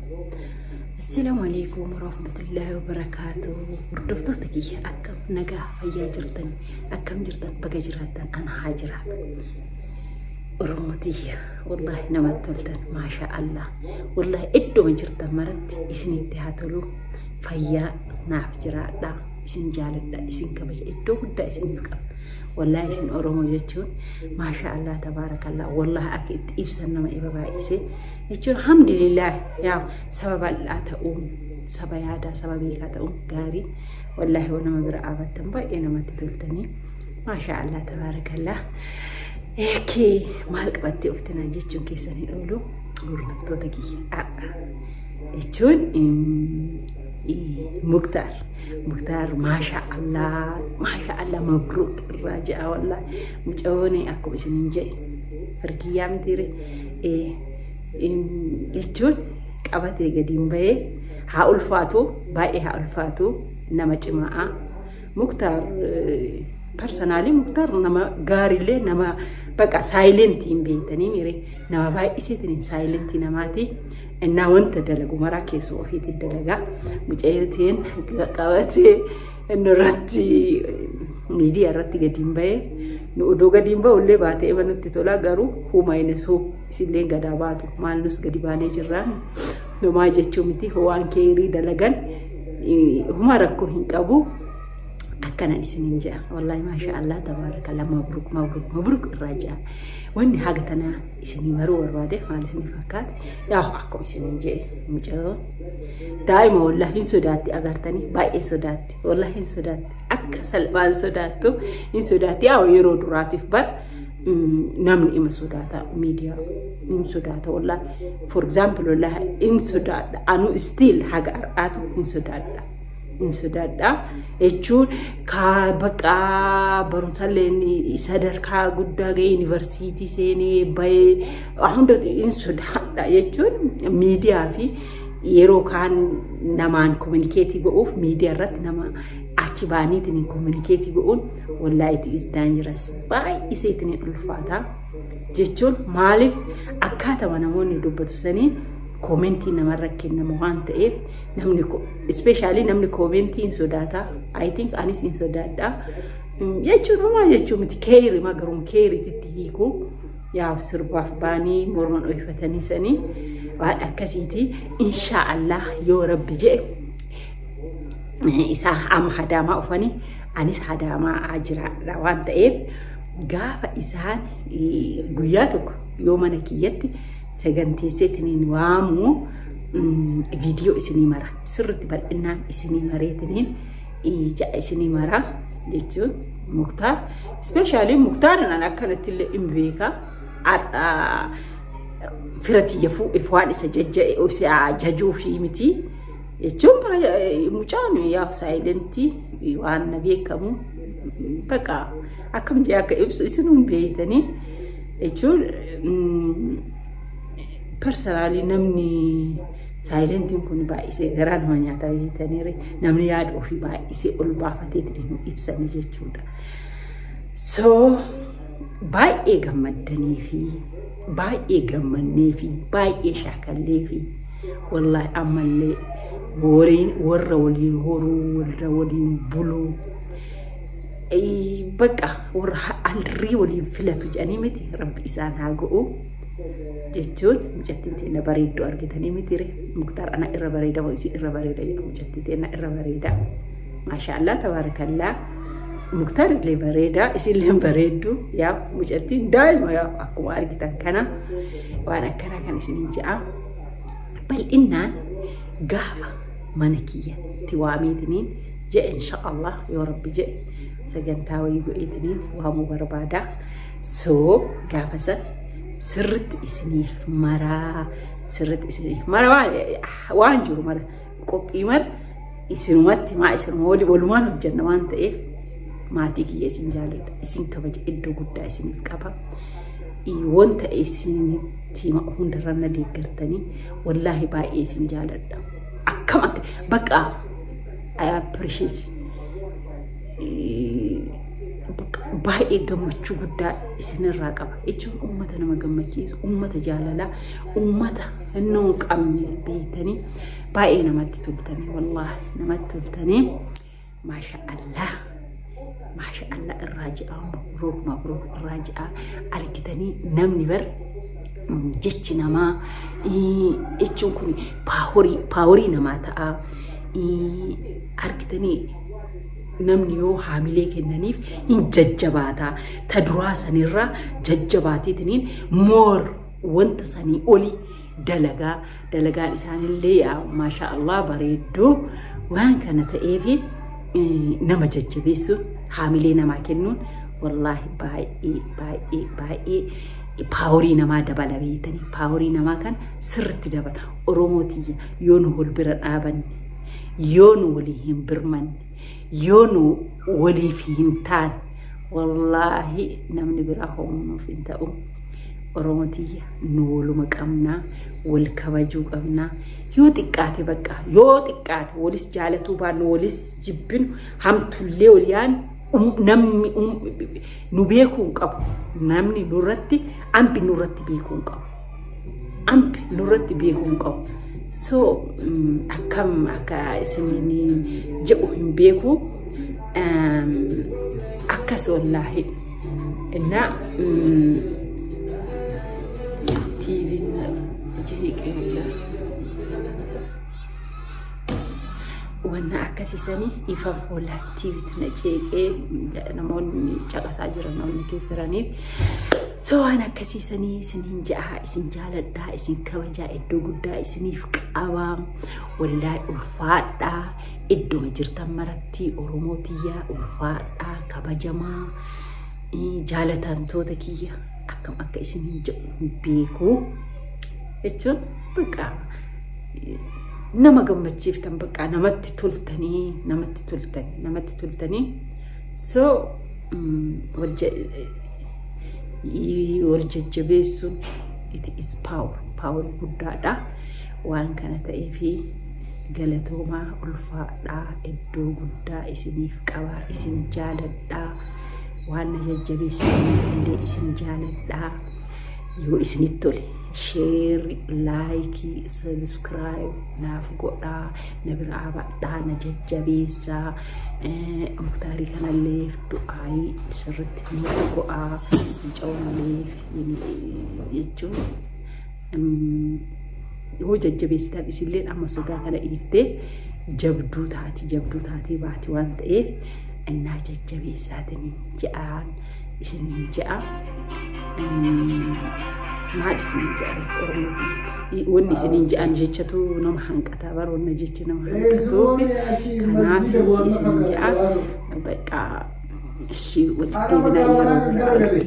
Assalaamu alaikum warahmatullahi wabarakaatuh. Hordoftoota kiyya, akkam nagaa fayyaa jirtan? Akkam jirtan? Baga jiraattan, ana haa jiraatu. Oromoo tiyya, wallahi namatti toltan, maasha Allah. Wallahi iddoo jirtan maratti isinitti haa tolu. Fayyaa naaf jiraadha. Isin jaaladha, isin kabaja, iddoo guddaa isiniif qaba. Wallahi isin Oromoo jechuun maasha Allah tabaarakallah. Wallahi akka itti ibsan nama iba baay'isee jechuun, alhamdulillah, yaa saba bal'aa ta'uun, saba yaadaa, saba beekaa ta'uun gaarii. Wallahi yoo nama bira dhaabattan baay'ee namatti toltanii, maasha Allah tabaarakallah. Eekee maal qabattee uftinaan jechuun keessan hin oolu, hordoftoota kiyya, har'a jechuun Muktaar. Muktaar, maasha Allah, maasha Allah, mabruuk irraa je'a. Wallahi mucayoon akkuma isiniin jedhe firkiyyaa mitiire jechuun qabatee gadiin bahee haa ulfaatu, baay'ee haa ulfaatu, nama cimaa. Muktaar personally, Muktaar nama gaariillee, nama baqa silentii hin beektanii mire, nama baay'iseetiin silentii namaati. Innaa wanta dalagu maraa keessoo ofiitiin dalagaa. Mucayyootiin qabatee inni irratti miidiyaa irratti gadiin bahee, nu odoo gadiin bahu illee baatee ima nutti tola, garuu huuma inni isillee gadaa baatu maal, nus gadi baanee jirraan homaa jechuu miti. Waan keerii dalagan huma rakkoo hin qabu. Akkana isiniin jedha. Wallahi maasha Allah tabaarakallah, mabruuk mabruuk mabruuk irraa jedha. Wanni haga tanaa isinii maruu barbaade maal isinii fakkaate? Yaa akkuma isiniin jedhe, mucayoon daa'ima wallahi hin sodaatti, agartanii, baay'ee sodaatti, wallahi hin sodaatti, akka salphaan sodaattu hin sodaatti. Yaa yeroo duraatiif bar namni ima sodaata, miidiyaa hin sodaata. Wallahi, for example, wallahi hin sodaadha, anu still haga har'aatu hin sodaadha. Hin sodaadha jechuun ka bakka barumsallee sadarkaa guddaa ga'ee, yuunivarsiitii seenee bahee hunda hin sodaadha jechuun, miidiyaa fi yeroo kaan namaan communicate godhuuf, miidiyaa irratti nama achi baaniitiin communicate godhuun wallaahi it is dangerous, baay'iseetiin ulfaata jechuun. Maaliif? Akkaatama namoonni dubbatu saniin commentii namarra kennamu waan ta'eef, namni especially namni commentii hin sodaata. I think anis hin sodaadha jechuun homaa jechuun miti, keeri garuu keeriitti hiiku yaa sirbaaf baanii morma dhohifatanii sanii waan akkasiiti. Insha Allah yoo Rabbi jedhe, isaa amma hadaamaa ufanii, anis hadaamaa jiraadha waan ta'eef, gaafa isaan guyyaa tokko yoo mana kiyyatti saganteesseetiniin waamu viidiyoo isinii mara, sirriitti bal'inaan isinii mareetiniin ja'a isinii mara jechuun. Muktaar especially, Muktaar an akkanatti illee hin beeka, fira tiyya fuudheef waan isa jajja'e isa jajuu fi miti jechuun, mucaan yaa silentii waan na beekamu, bakka akkam jee akka ibsu isinuu beeytanii jechuun. Personally namni silentiin kun baay'isee garaa nama nyaata beektanii, namni yaada ofii baay'isee ol baafatee nu ibsanii jechuudha. So baay'ee gammaddanii fi baay'ee gammannee fi baay'ee shaakallee fi wallaahi ammallee warra waliin horuu, warra waliin buluu, bakka warra alrii waliin filatu jedhanii miti, Rabbi isaan haa ga'u jechuun. Mucattiin teenya bareedduu argitanii miti? Muktaar ana irra bareeda moo isii irra bareeda jedha? Mucattii teenya irra bareeda, maasha Allah tabaarakallaa. Muktaar illee bareeda, isillee bareeddu. Yaa mucattiin daa'ima, yaa akkuma argitan kana waan akkanaa kan isiniin jedha. Bal'innaan gaafa mana kiyyatti waameetiniin jedhe, insha Allah yoo Rabbi jedhe, sagantaa wayii godheetiniin waamuu barbaada. So gaafa san sirritti isiniif maraa, sirritti isiniif mara, waan jiru mara, qophii mara isinumatti maa isinuma walumaan hojjenna waan ta'eef, maatii kiyya isin jaaladha, isin kabaja, iddoo guddaa isiniif qaba. Wanta isinitti hundarra na deeggartanii wallaahi baay'ee isin jaaladha. Akkam akka bakka I appreciate. Baay'ee gammachuu guddaa isinirraa qaba. Jechuun uummata nama gammachiisu, uummata jaalalaa, uummata hin qabne beektanii baay'ee namatti toltanii, wallaahi namatti toltanii. Maasha Allah. Maasha Allah irraa ji'a, mabruuk mabruuk irraa ji'a. Argitanii namni bar jechi namaa jechuun kun paaworii namaa ta'a. Argitanii namni yoo haamilee kennaniif hin jajjabaataa. Ta duraa sanirraa jajjabaateetiniin moor wanta sanii oli dalagaa dalagaan isaanillee maasha Allah bareedduu waan kana ta'eefi nama jajjabeessuun haamilee namaa kennuun wallaahi baay'ee baay'ee baay'ee paaworii namaa dabala beektanii paaworii namaa kan sirriitti dabala. Oromoo tiyya, yoo nu wal bira dhaabanne, yoo nu walii hin birmanne, yoo nu waliif hin taane, wallaahi namni biraa hoomnuuf hin ta'u. Oromoo tiyya, nu waluma qabnaa, wal kabajuu qabnaa. Yoo xiqqaate bakka yoo xiqqaate walis jaalatuu baannu, walis jibbinu, hamtullee wal yaanu, namni nu beekuu hin qabu. Namni nurratti ambi nurratti beekuu hin qabu. Ambi nurratti beekuu hin qabu. So akkam akka isiniin jedhu hin beeku. Akkas wallaahi. Innaa TV'n jeeqee wallaahi. Wanna akkasiisanii ifa wallaahi TVtu na jeeqee, namoonni caqasaa jiran namoonni keessa jiraniif. So waan akkasiisanii isiniin ja'a, isin jaaladhaa, isin kabajaa, iddoo guddaa isiniif qabaa. Wallaahi ulfaadhaa, iddoo jirtan maratti Oromoo tiyyaa ulfaadhaa, kabajamaa, jaalatamtoota kiyya, akkam akka isiniin jedhu hin beeku. Jechuun bakka nama gammachiiftan, bakka namatti toltanii, namatti toltanii, namatti toltanii. So wal jajjabeessuun it is power, power guddaadha. Waan kana ta'eefi galatoomaa, ulfaadhaa, iddoo guddaa isiniif qabaa, isin jaaladhaa. Waan na jajjabeessanii illee isin jaaladhaa. Yoo isinitti tole share, like, subscribe naaf godhaa, na bira dhaabadhaa, na jajjabeessaa. Muktaarii kanallee du'aayii sirriitti nuuf go'aa, mucaa'uunallee jechuun yoo jajjabeessitan isillee amma sodaa kana dhiiftee jabduu taati, jabduu taatee baati waan ta'eef innaa jajjabeessaatiin je'aan isiniin je'a. Maal isiniin je'a Oromooti? Wanni isiniin je'an jechatu nama hanqata bara wanna jechi nama hanqatuuf kanaaf isiniin je'a. Bakka ishii walitti deebinaa yeroo biraa.